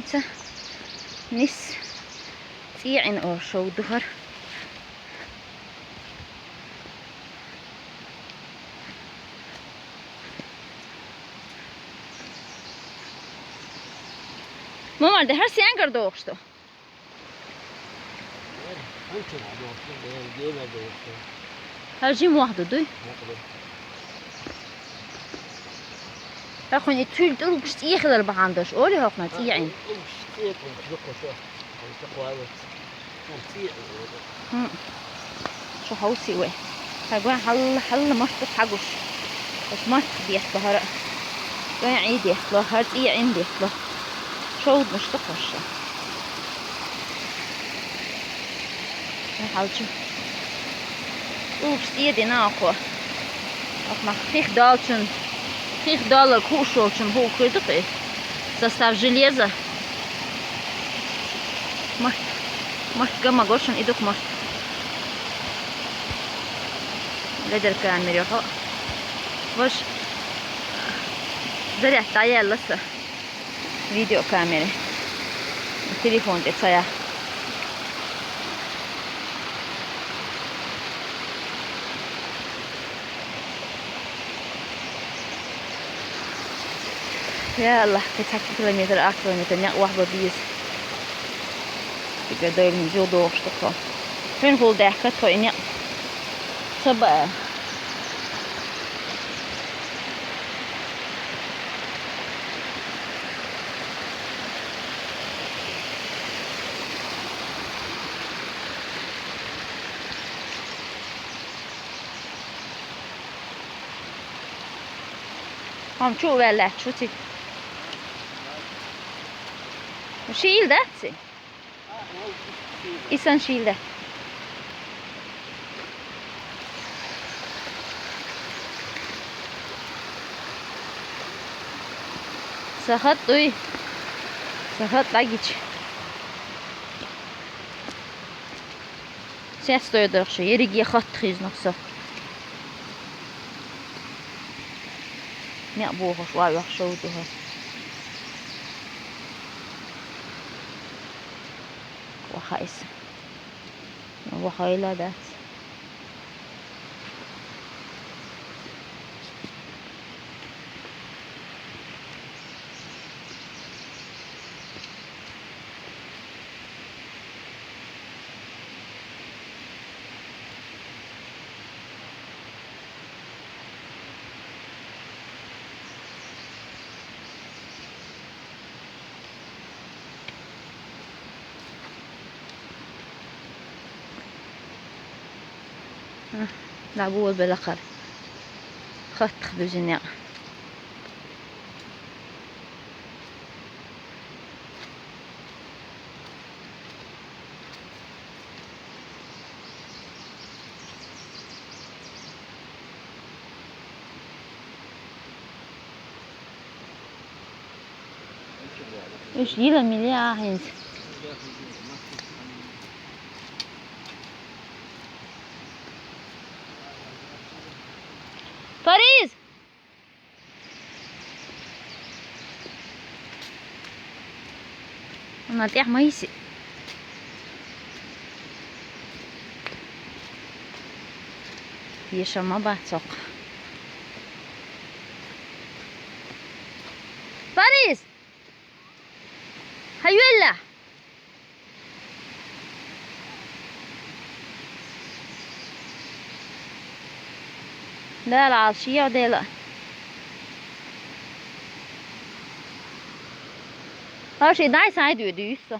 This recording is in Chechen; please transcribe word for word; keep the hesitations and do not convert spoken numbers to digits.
Ца нис цӀий Ӏина оха шовда хӀара. Ма марда, хӀара сенгара дохуш ду? ХӀара жима вахь ду, дуй? ХӀокхунна и цуьнан тӀулгаш цӀий хилар бахьана долуш, олий хӀокхунах цӀий Ӏина? ХӀун? Шу хьовсий вай. Хьагой хьалла, хьалла мартах хьагуш. Ас мартах детталу хӀара. Цкъа Ӏий детталу, хӀара цӀий Ӏин детталу. Шовданаш ду кхуша. Хьалчу. ТӀулгаш цӀий дина ахьа. Ахьа мах хих долчун, хих долларг хууш волчун хӀу хир ду кхи. Состав железа. Март. Март гамма гошан идух март. Ледер камер йохо. Ваш заряд таяла са. Видеокамера. Телефон тӀе ца яхь. Я Аллах, кхин цхьа километр, а километр некъ вахьа бан беза. Цига дойла жо дохуш ду тхо. Хьуьнхула даьхка тхо и некъ. Ца баа. Хьо-м чу а ваьлла лаьтташ ву цига. Шийла дац и? И санна шийла дац. Сан хатӀ дуй. Сан хатӀ дӀагича. Сес дойдурх шу, ерриге хатта хизнарх со. Некъ бохуш, ва вехшов духа. Ваха иза. Вахайла дац. М, дӀабола белахара. Хаттах дуьзина. Уьш йила мила яа хӀинца? Парис! Вуна тӀехь ма йиси. Еша ма бац хӀокху. Парис! Хьан йоьллехь? Дала Ӏалашйийла, Дела. Хьо ши дай сай дуьйцу со.